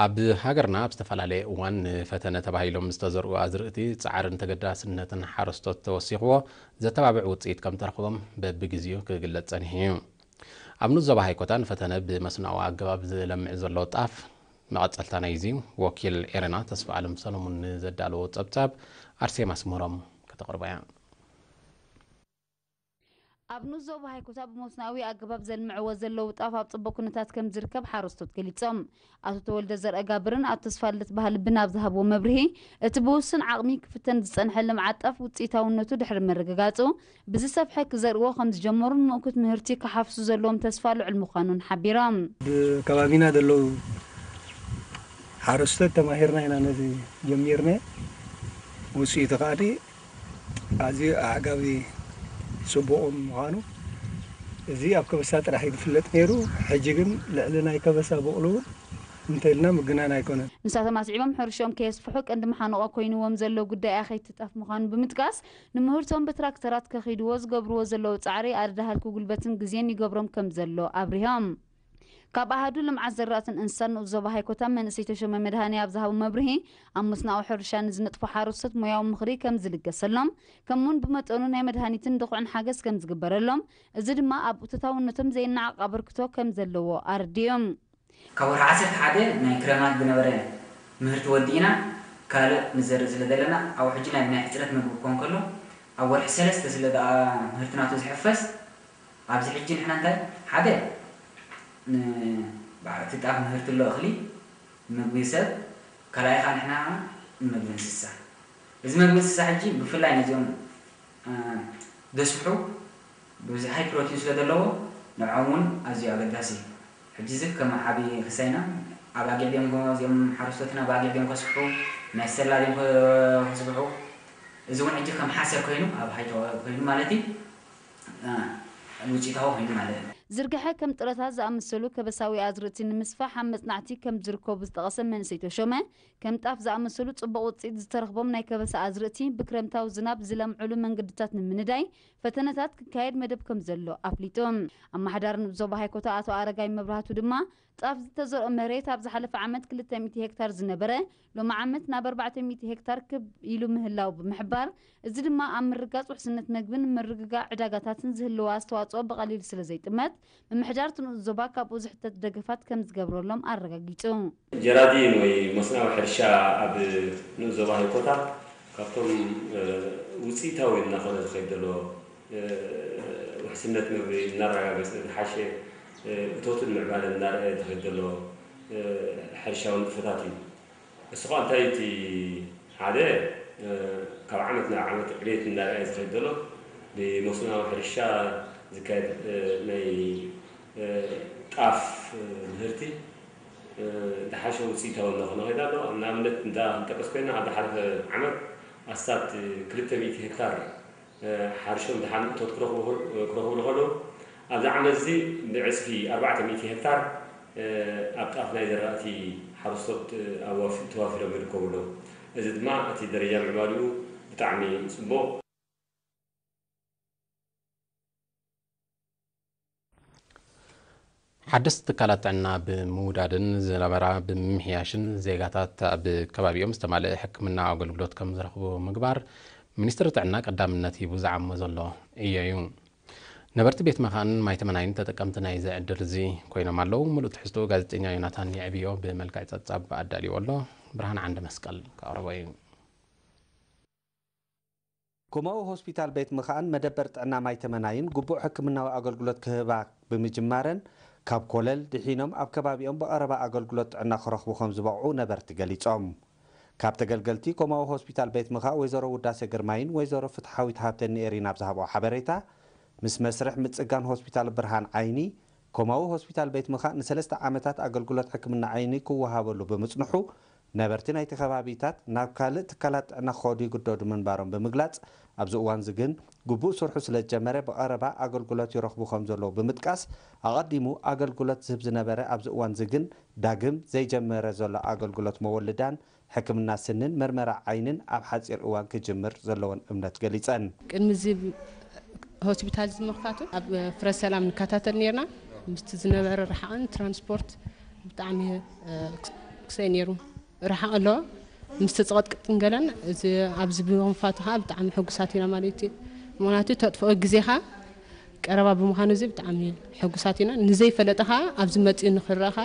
ኣብ ሃገርና ኣብ ዝተፈላለየ እዋን ንፈተነ ተባሂሎም ዝተዘርኡ ኣዝርእቲ ጻዕርን ተገዳስነትን ሓረስቶት ተወሲኽዎ ዘተባብዕ ውጽኢት ከም ተረኽቦም በብግዜኡ ክግለጽ ጸኒሑ እዩ። ኣብ ንኡስ ዞባ ሃይኮታ ንፈተነ ብመስኖኣዊ ኣገባብ ዝለምዕ ዘሎ ጣፍ መቐጸልታ ናይዚ እዩ። ወኪል ኤረና ተስፋ ኣለም ሰሎሙን ንዘዳለዎ ጸብጻብ ኣርሴማ ኣስመሮም ከተቕርቦ እያ። ኣብ ንኡስ ዞባ ሃይኮታ ብመስኖኣዊ ኣገባብ ዘልምዕዎ ዘለዉ ጣፍ ኣብ ጽቡቕ ኩነታት ከም ዝርከብ ሓረስቶት ገሊጾም። ኣቶ ተወልደ ዘርአጋብርን ኣቶ ተስፋልደት ባህልብን ኣብ ዝሃብዎ መብርሂ፣ እቲ ብውሱን ዓቕሚ ክፍተን ዝጸንሐ ልምዓት ጣፍ ውጽኢታውነቱ ድሕሪ ምርግጋጹ፣ ብዝሰፍሐ ክዘርእዎ ከም ዝጀመሩን ምእኩት ምህርቲ ክሓፍሱ ዘለዎም ተስፋ ልዑል ምዃኑን ሓቢሮም። ብከባቢና ዘለዉ ሓረስቶት ተማሂርና ኢና ነዚ ጀሚርና። ውፅኢቱ ከዓኒ ኣዝዩ ኣዕጋቢ ፅቡቕ ምዃኑ እዚ ኣብ ከበሳ ጥራሕ እዩ ዝፍለጥ ነይሩ። ሕጂ ግን ልዕሊ ናይ ከበሳ በቕሉ እውን እንተልና ምግናን ኣይኮነን። ንሳቶም ኣስዒቦም ሕርሽኦም ከየስፍሑ ቀንዲ መሓንቖ ኮይንዎም ዘሎ ጉዳይ ኣኸይቲ ጣፍ ምዃኑ ብምጥቃስ ንምህርቶም ብትራክተራት ከኺድዎ ዝገብርዎ ዘለዉ ፃዕሪ ኣደዳሃልኪ ጉልበትን ግዜን ይገብሮም ከም ዘሎ ኣብሪሆም። ካብ ኣሃዱ ልምዓት ዘራእትን እንስሳን ንኡስ ዞባ ሃይኮታ መንእሰይ ተሾመ መድሃኔ ኣብ ዝሃቦ መብርሂ ኣብ መስኖኣዊ ሕርሻ ንዝነጥፉ ሓረስቶት ሞያዊ ምኽሪ ከም ዝልገሰሎም ከምኡውን ብመጠኑ ናይ መድሃኒትን ድኹዕን ሓገዝ ከም ዝግበረሎም እዚ ድማ ኣብ ውፅኢታውነቶም ዘየነዓቕ ኣበርክቶ ከም ዘለዎ ኣረዲኦም። ካብ ወርሒ ዓሰርተ ሓደ ናይ ክረማት ዝነበረ ምህርቲ ወዲእና ካልእ ንዘርእ ስለ ዘለና ኣብኡ ሕጂ ናይ ናይ ሕፅረት ምግቢ ክኾን ከሎ ኣብ ወርሒ ሰለስተ ስለ ደኣ ምህርቲ ናቱ ዝሕፈስ ኣብዚ ሕጂ ንሕና እንታይ ሓደ እቲ ጣፍ ምህርቲ ኣሎ እኽሊ ምግቢ ሰብ ካልኣይ ከዓ ንሕና ከዓ ንምግቢ እንስሳ እዚ ምግቢ እንስሳ ሕጂ ብፍላይ ነዚኦም ዘስፍሑ ብዙሕ ሃይ ፕሮቲን ስለ ዘለዎ ንዕኦም እውን ኣዝዩ ኣገዳሲ እዩ። ሕጂ እዚ ከም ዓቢ ክሳይና ኣባጊዕ ድዮም እዚኦም ሓረስቶትና ኣባጊዕ ድዮም ከስፍሑ ናይ ሰላ ድዮም ከስፍሑ እዚ እውን ሕጂ ከም ሓሰር ኮይኑ ኣብ ሃይተ ኮይኑ ማለት እዩ ውፅኢታዊ ኮይኑ ማለት እዩ። ዝርግሐ ከም ጥረታት ዝኣመሰሉ ከበሳዊ ኣዝርእቲ ንምስፋሕ ኣብ መፅናዕቲ ከም ዝርከቡ ዝጠቐሰ መንእሰይ ተሾመ ከም ጣፍ ዝኣመሰሉ ፅቡቕ ውፅኢት ዝተረኽቦም ናይ ከበሳ ኣዝርእቲ ብክረምታዊ ዝናብ ዝለምዕሉ መንገድታት ንምንዳይ ፈተነታት ክካየድ መደብ ከም ዘሎ ኣፍሊጡ። ኣመሓዳሪ ንኡስ ዞባ ሃይኮታ ኣቶ ኣረጋይ መብራህቱ ድማ ጣፍ ዝተዘርኦ መሬት ኣብ ዝሓለፈ ዓመት ክልተ ሚእቲ ሄክታር ዝነበረ ሎሚ ዓመት ናብ ኣርባዕተ ሚእቲ ሄክታር ክብ ኢሉ ምህላው ብምሕባር እዚ ድማ ኣብ ምርግጋፅ ውሕስነት መግብን ምርግጋዕ ዕዳጋታትን ዝህልዎ ኣስተዋፅኦ ብቐሊል ስለ ዘይጥመት ምምሕዳር እቲ ንኡስ ዞባ ካብኡ ዝሕተት ደገፋት ከም ዝገብረሎም ኣረጋጊፁ። ጀራዲን ወይ መስኖዊ ሕርሻ ኣብ ንኡስ ዞባ ሃይኮታ ካብቶም ውፅኢታዊ እናኾነ ዝኸይድ ዘሎ ውሕስነት ምግቢ እናረጋገፀ ዝሓሸ እቶትን ምዕባለን እናረኣየ ዝኸይድ ዘሎ ሕርሻዊ ንጥፈታት እዩ። እሱ ከዓ እንታይ እቲ ሓደ ካብ ዓመት ናብ ዓመት ዕቤት እናረኣየ ዝኸይድ ዘሎ ብመስኖዊ ሕርሻ ዝካየድ ናይ ጣፍ ምህርቲ ዝሓሸ ውፅኢታዊ እናኾነ ከይድ ኣሎ። ንኣብነት እንዳ ክንጠቅስ ኮይና ኣብ ዝሓለፈ ዓመት ኣስታት ክልተ ሚእቲ ሄክታር ሓርሾም ድሓን እቶት ክረኽቡ ክረኽቡ ከለዉ ኣብዚ ዓመት እዚ ብዕፅፊ ኣርባዕተ ሚእቲ ሄክታር ኣብ ጣፍ ናይ ዘራእቲ ሓረስቶት ኣዋፊ ተዋፊሮም ይርከቡ ኣለዉ። እዚ ድማ እቲ ደረጃ ምዕባሊኡ ብጣዕሚ ፅቡቕ። ሓደስቲ ትካላት ጥዕና ብምውዳድን ዝነበራ ብምምሕያሽን ዜጋታት ኣብ ከባቢኦም ዝተማልአ ሕክምና ኣገልግሎት ከም ዝረኽቡ ምግባር ሚኒስትሪ ጥዕና ቀዳምነት ሂቡ ዝዓሞ ዘሎ እዮ እዩ። ነበርቲ ቤት መኻን ማይ ተመናይን ተጠቀምቲ ናይዚ ዕድል እዚ ኮይኖም ኣለዉ። ምሉእ ትሕዝትኡ ጋዜጠኛ ዮናታን የዕብዮ ብመልክዕ ጸብጻብ ኣዳልይዎ ኣሎ። ብርሃን ዓንደ መስቀል ከቕርቦ እዩ። ኮማዊ ሆስፒታል ቤት ምኻን መደበር ጥዕና ማይ ተመናይን ግቡእ ሕክምናዊ ኣገልግሎት ክህባ ብምጅማረን ካብ ኮለል ድሒኖም ኣብ ከባቢኦም ብቐረባ ኣገልግሎት ጥዕና ክረኽቡ ከም ዝበቕዑ ነበርቲ ገሊጾም። ካብ ተገልገልቲ ኮማዊ ሆስፒታል ቤት ምኻእ ወይዘሮ ውዳሴ ግርማይን ወይዘሮ ፍትሓዊት ሃብተን ንኤሪና ኣብ ዝሃብኦ ሓበሬታ፣ ምስ መስርሕ ምጽጋን ሆስፒታል ብርሃን ዓይኒ፣ ኮማዊ ሆስፒታል ቤት ምኻእ ንሰለስተ ዓመታት ኣገልግሎት ሕክምና ዓይኒ ክወሃበሉ ብምጽንሑ፣ ነበርቲ ናይቲ ከባቢታት ናብ ካልእ ትካላት ጥዕና ክኸዱ ይግደዱ ምንባሮም ብምግላጽ፣ ኣብዚ እዋንዚ ግን ግቡእ ስርሑ ስለ ዝጀመረ ብቐረባ ኣገልግሎት ይረኽቡ ከም ዘለዉ ብምጥቃስ፣ ኣቐዲሙ ኣገልግሎት ዝህብ ዝነበረ ኣብዚ እዋንዚ ግን ዳግም ዘይጀመረ ዘሎ ኣገልግሎት መወልዳን ሕክምና ስንን መርመራ ዓይንን ኣብ ሓጺር እዋን ክጅምር ዘለወን እምነት ገሊጸን። ቅድሚ እዚ ሆስፒታል እዚ ምኽፋቱ ኣብ ፍረ ሰላም ንከታተል ነርና። ምስቲ ዝነበረ ርሓቕን ትራንስፖርት ብጣዕሚ ክሰይ ነይሩ ርሓቕ ኣሎ። ምስ ተጸቐጥቅጥን ገለን እዚ ኣብዚ ብምኽፋቱ ከዓ ብጣዕሚ ሕጉሳት ኢና ማለት እዩ። ምኽንያቱ ተጥፍኦ ግዜኻ ቀረባ ብምዃኑ እዚ ብጣዕሚ ሕጉሳት ኢና። ንዘይፈለጠ ከዓ ኣብዚ መጺኡ ንኽረእኻ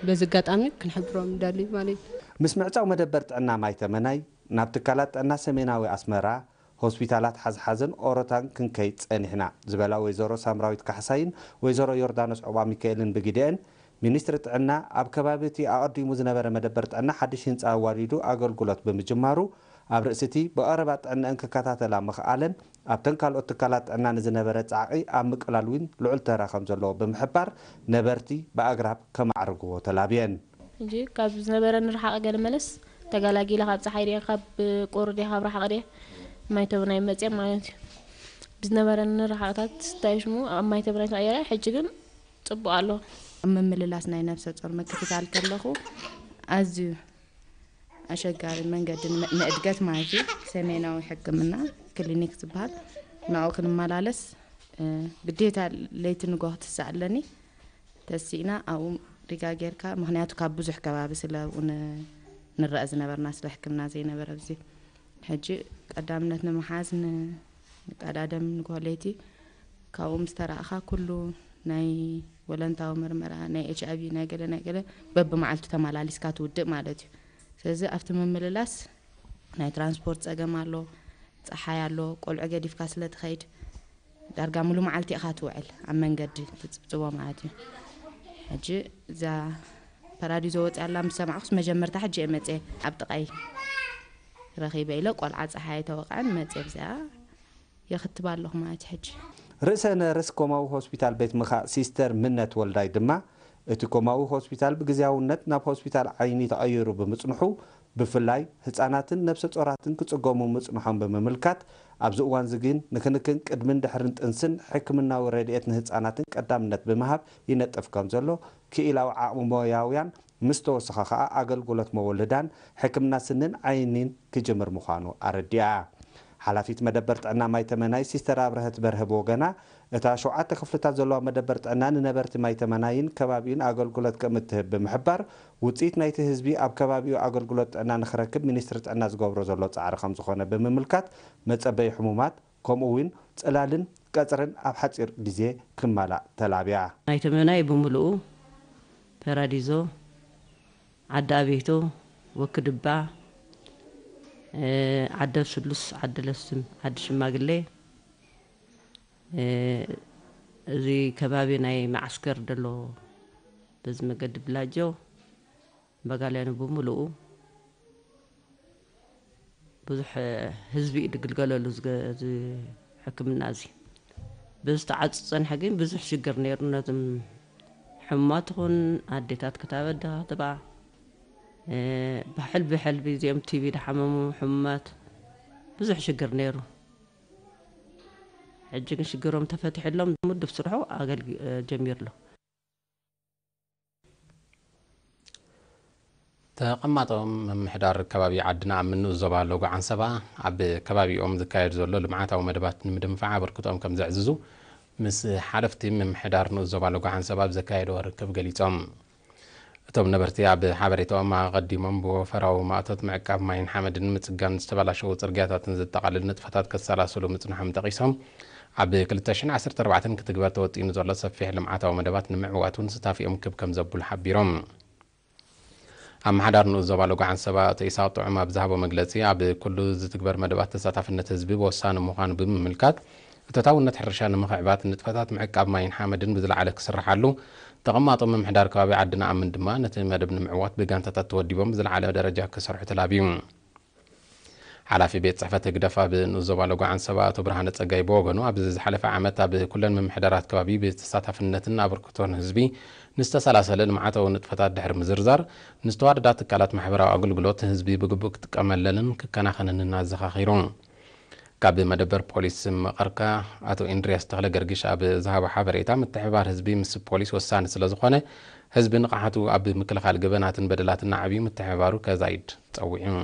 በዚ ኣጋጣሚ ክንሕብሮም ንደሊ ማለት እዩ። ምስ ምዕጻው መደበር ጥዕና ማይ ተመናይ ናብ ትካላት ጥዕና ሰሜናዊ ኣስመራ ሆስፒታላት ሓዝሓዝን ኦሮታን ክንከይድ ጸኒሕና ዝበላ ወይዘሮ ሳምራዊት ካሕሳይን ወይዘሮ ዮርዳኖስ ዑቕባሚካኤልን ብግደአን፣ ሚኒስትሪ ጥዕና ኣብ ከባቢ እቲ ኣቐዲሙ ዝነበረ መደበር ጥዕና ሓድሽ ህንጻ ኣዋዲዱ ኣገልግሎት ብምጅማሩ፣ ኣብ ርእሲ እቲ ብቐረባ ጥዕናአን ክከታተላ ምኽኣለን ኣብተን ካልኦት ትካላት ጥዕና ንዝነበረ ጻዕቒ ኣብ ምቅላል እውን ልዑል ተራ ከም ዘለዎ ብምሕባር፣ ነበርቲ ብኣግራብ ከማዕርግዎ ተላብየን። ሕጂ ካብ ዝነበረኒ ርሓቕ ገለ መለስ ተጋላጊለ ካብ ጸሓይ ድየ ካብ ቁሪ ድየ ካብ ርሓቕ ድየ ማይ ተብናይ መጽየ ማለት እዩ። ብዝነበረኒ ርሓቕታት እንታይ ሽሙ ኣብ ማይ ተብናይ ተቐየረ። ሕጂ ግን ጽቡቕ ኣሎ። ኣብ ምምልላስ ናይ ነብሰ ጾር ምክትታል ከለኹ ኣዝዩ ኣሸጋሪ መንገዲ ንመ- ንእድገት ማለት እዩ። ሰሜናዊ ሕክምና ክሊኒክ ዝበሃል ናብኡ ክንመላለስ እ፣ ግዴታ ለይቲ ንጎ ክትስእ ኣለኒ። ተሲእና ኣብኡ ሪጋ ጌርካ፣ ምኽንያቱ ካብ ብዙሕ ከባቢ ስለ ኣብኡ ን- ንረአ ዝነበርና፣ ስለ ሕክምና ዘይነበረ ኣብዚ። ሕጂ ቀዳምነት ንምሓዝ ን- ንቀዳደም ንጎ ለይቲ ካብኡ ምስ ተራእኻ ኩሉ ናይ ወለንታዊ ምርመራ፣ ናይ ኤች ኣይ ቪ፣ ናይ ገለ ናይ ገለ በብመዓልቱ ተመላሊስካ ትውድእ ማለት እዩ። ስለዚ ኣብቲ ምምልላስ ናይ ትራንስፖርት ጸገም ኣሎ፣ ጸሓይ ኣሎ፣ ቆልዑ ገዲፍካ ስለ ትኸይድ ዳርጋ ሙሉ መዓልቲ ኢኻ ትውዕል ኣብ መንገዲ ትጽብጽቦ ማለት እዩ። ሕጂ እዛ ፓራዲዞ ወጽያ ኣላ ምስ ሰማዕኩስ መጀመርታ ሕጂ እየ መጽየ ኣብ ጥቓይ ረኺበ ኢለ ቆልዓ ጸሓይ ተወቕዐን መጽየ ብዚኣ የኽትብ ኣለኹ ማለት እዩ። ሕጂ ርእሰ ነርስ ኮማዊ ሆስፒታል ቤት ምኻእ ሲስተር ምነት ወልዳይ ድማ እቲ ኮማዊ ሆስፒታል ብግዜያውነት ናብ ሆስፒታል ዓይኒ ተቐይሩ ብምጽንሑ ብፍላይ ህጻናትን ነብሰ ጾራትን ክጽገሙ ምጽንሖም ብምምልካት ኣብዚ እዋንዚ ግን ንክንክን ቅድምን ድሕርን ጥንስን ሕክምናዊ ረድኤት ንህጻናትን ቀዳምነት ብምሃብ ይነጥፍ ከም ዘሎ ክኢላዊ ዓቕሚ ሞያውያን ምስ ተወሰኸ ከኣ ኣገልግሎት መወልዳን ሕክምና ስንን ዓይኒን ክጅምር ምዃኑ ኣረዲኣ። ሓላፊት መደበር ጥዕና ማይተመናይ ሲስተር ኣብረሀት በርሀ ብወገና እታ ሸውዓተ ክፍልታት ዘለዋ መደበር ጥዕና ንነበርቲ ማይተመናይን ከባቢኡን ኣገልግሎት ከም እትህብ ብምሕባር ውፅኢት ናይቲ ህዝቢ ኣብ ከባቢኡ ኣገልግሎት ጥዕና ንክረክብ ሚኒስትሪ ጥዕና ዝገብሮ ዘሎ ፃዕሪ ከም ዝኾነ ብምምልካት መፀበይ ሕሙማት ከምኡ እውን ፅላልን ቀፅርን ኣብ ሓፂር ግዜ ክማላእ ተላብያ። ናይ ተመናይ ብምልኡ ፓራዲዞ፣ ዓዲ ኣቤቶ፣ ወክድባ፣ ዓደብ ስሉስ፣ ዓዲ ለስም፣ ዓዲ ሽማግሌ፣ እዚ ከባቢ ናይ መዓስከር ደሎ በዚ መገዲ ብላጆ በጋልያኑ ብምልኡ ብዙሕ ህዝቢ እዩ ዝግልገለሉ ዝገ- እዚ ሕክምና እዚ። በዚ ተዓፁ ዝፀንሐ ግን ብዙሕ ሽግር ነይሩ። ነዞም ሕሙማት ይኹን ኣዴታት ክታበት ዶ ክትባ ብሕልቢ ሕልቢ እዚኦም ቲቪ ዝሓመሙ ሕሙማት ብዙሕ ሽግር ነይሩ። ሕጂ ግን ሽግሮም ተፈቲሕሎም ምድብ ስርሑ ኣገልግ ጀሚርሎ። ተቐማጦም ምምሕዳር ከባቢ ዓድና ኣብ ምንኡ ዞባ ሎጎ ዓንሰባ ኣብ ከባቢኦም ዝካየድ ዘሎ ልምዓታዊ መደባት ንምድንፋዕ ኣበርክቶኦም ከም ዘዕዝዙ ምስ ሓለፍቲ ምምሕዳር ንኡስ ዞባ ሎጎ ዓንሰባ ኣብ ዘካየድዎ ርክብ ገሊጾም። እቶም ነበርቲ ኣብ ሓበሬታኦም ኣቐዲሞም ብወፈራዊ ማእቶት ምዕቃብ ማይን ሓመድን ምጽጋን ዝተበላሸዉ ጽርግያታትን ዘጠቓልል ንጥፈታት ከሰላስሉ ምጽንሖም ጠቒሶም ኣብ ክልተ ሽሕን ዓሰርተ ኣርባዕተን ክትግበር ተወጢኑ ዘሎ ሰፊሕ ልምዓታዊ መደባት ንምዕዋት እውን ስታፊኦም ክብ ከም ዘብሉ ሓቢሮም። ኣመሓዳሪ ንኡስ ዞባ ሎጎ ዓንሰባ ኣቶ ኢሳቕ ጥዑም ኣብ ዝሃቦ መግለጺ፣ ኣብ ኩሉ ዝትግበር መደባት ተሳታፍነት ህዝቢ ወሳኒ ምዃኑ ብምምልካት፣ እቶታውነት ሕርሻ ንምኽዕባት፣ ንጥፈታት ምዕቃብ ማይን ሓመድን ብዝለዓለ ክስርሓሉ፣ ተቐማጦ ምምሕዳር ከባቢ ዓዲ ነኣምን ድማ ነቲ መደብ ንምዕዋት ብጋንታታት ተወዲቦም ብዝለዓለ ደረጃ ክሰርሑ ተላብዩ። ሓላፊ ቤት ጽሕፈት ህግደፍ ኣብ ንኡስ ዞባ ሎጎ ዓንሰባ ኣቶ ብርሃነ ጸጋይ ብወገኑ፣ ኣብዚ ዝሓለፈ ዓመት ኣብ ኩለን ምምሕዳራት ከባቢ ብተሳታፍነትን ኣበርክቶን ህዝቢ ንዝተሰላሰለ ልምዓታዊ ንጥፈታት ድሕሪ ምዝርዛር፣ ንዝተዋደዳ ትካላት ማሕበራዊ ኣገልግሎት ህዝቢ ብግቡእ ክጥቀመለንን ክከናኸነንን ኣዘኻኺሩ። ካብ መደበር ፖሊስ መቐርካ ኣቶ ኢንድርያስ ተኽለ ገርግሽ ኣብ ዝሃቦ ሓበሬታ፣ ምትሕብባር ህዝቢ ምስ ፖሊስ ወሳኒ ስለዝኾነ፣ ህዝቢ ንቕሓቱ ኣብ ምክልኻል ገበናትን በደላትን ኣዕብዩ ምትሕብባሩ ከዛይድ ጸዊዑ።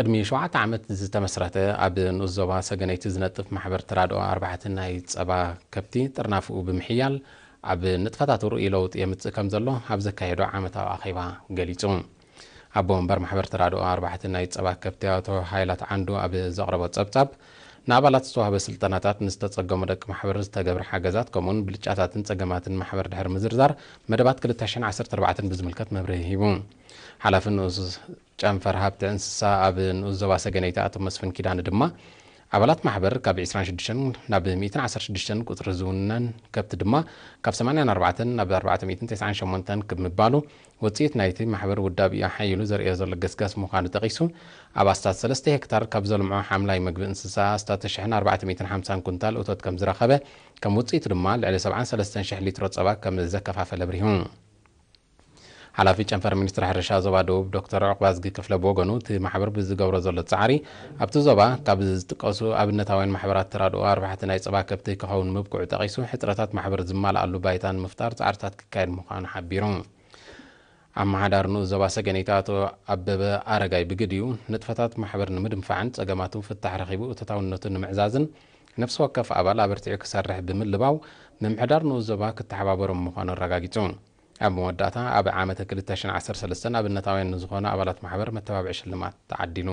ቅድሚ ሸውዓተ ዓመት ዝተመስረተ ኣብ ንኡስ ዞባ ሰገነይቲ ዝነጥፍ ማሕበር ተራድኦ ኣርባሕቲ ናይ ጸባ ከብቲ ጥርናፍኡ ብምሕያል ኣብ ንጥፈታቱ ርእዩ ለውጢ የምጽእ ከም ዘሎ ኣብ ዘካየዶ ዓመታዊ ኣኼባ ገሊጹ። ኣቦ መንበር ማሕበር ተራድኦ ኣርባሕቲ ናይ ጸባ ከብቲ ኣቶ ሃይላት ዓንዱ ኣብ ዘቕረቦ ጸብጻብ፣ ንኣባላት ዝተዋህበ ስልጠናታት ንዝተጸገሙ ደቂ ማሕበር ዝተገብረ ሓገዛት ከምኡውን ብልጫታትን ጸገማትን ማሕበር ድሕሪ ምዝርዛር መደባት ክልተ ሽሕን ዓሰርተ ኣርባዕተን ብዝምልከት መብርሂ ሂቡ። ሓላፊ ንኡስ ጨንፈር ሃብቲ እንስሳ ኣብ ንኡስ ዞባ ሰገነይቲ ኣቶ መስፍን ኪዳነ ድማ፣ ኣባላት ማሕበር ካብ ዕስራን ሽዱሽተን ናብ ሚእትን ዓሰርተ ሽዱሽተን ቁጽሪ ዝውነን ከብቲ ድማ ካብ ሰማንያን ኣርባዕተን ናብ ኣርባዕተ ሚእትን ተስዓን ሸሞንተን ክብ ምባሉ፣ ውጽኢት ናይቲ ማሕበር ውዳብ እዩ ሓይሉ ዘርእዮ ዘሎ ገስጋስ ምዃኑ ጠቒሱ፣ ኣብ ኣስታት ሰለስተ ሄክታር ካብ ዘልምዖ ሓምላይ መግቢ እንስሳ ኣስታት ሽሕን ኣርባዕተ ሚእትን ሓምሳን ኩንታል እቶት ከም ዝረኸበ፣ ከም ውጽኢቱ ድማ ልዕሊ ሰብዓን ሰለስተን ሽሕ ሊትሮ ጸባ ከም ዘከፋፈለ ኣብሪሁ። ሓላፊ ጨንፈር ሚኒስትሪ ሕርሻ ዞባ ደቡብ ዶክተር ዑቕባዝጊ ክፍለ ብወገኑ፣ እቲ ማሕበር ብዝገብሮ ዘሎ ጻዕሪ ኣብቲ ዞባ ካብ ዝጥቀሱ ኣብነታውያን ማሕበራት ተራድኦ ኣርባሕቲ ናይ ጸባ ከብቲ ክኸውን ምብቅዑ ጠቒሱ፣ ሕጽረታት ማሕበር ዝማልኣሉ ባይታ ንምፍጣር ጻዕርታት ክካየድ ምዃኑ ሓቢሩ። ኣመሓዳሪ ንኡስ ዞባ ሰገነይቲ ኣቶ ኣበበ ኣረጋይ ብግዲኡ፣ ንጥፈታት ማሕበር ንምድንፋዕን ጸገማቱ ፍታሕ ረኺቡ እቶታውነቱ ንምዕዛዝን፣ ነፍሲ ወከፍ ኣባል ኣበርቲዑ ክሰርሕ ብምልባው፣ ምምሕዳር ንኡስ ዞባ ክተሓባበሮም ምዃኑ ኣረጋጊጹ። ኣብ መወዳእታ፣ ኣብ ዓመተ ክልተ ሽሕን ዓሰርተ ሰለስተን ኣብነታውያን ንዝኾኑ ኣባላት ማሕበር መተባብዒ ሽልማት ተዓዲሉ።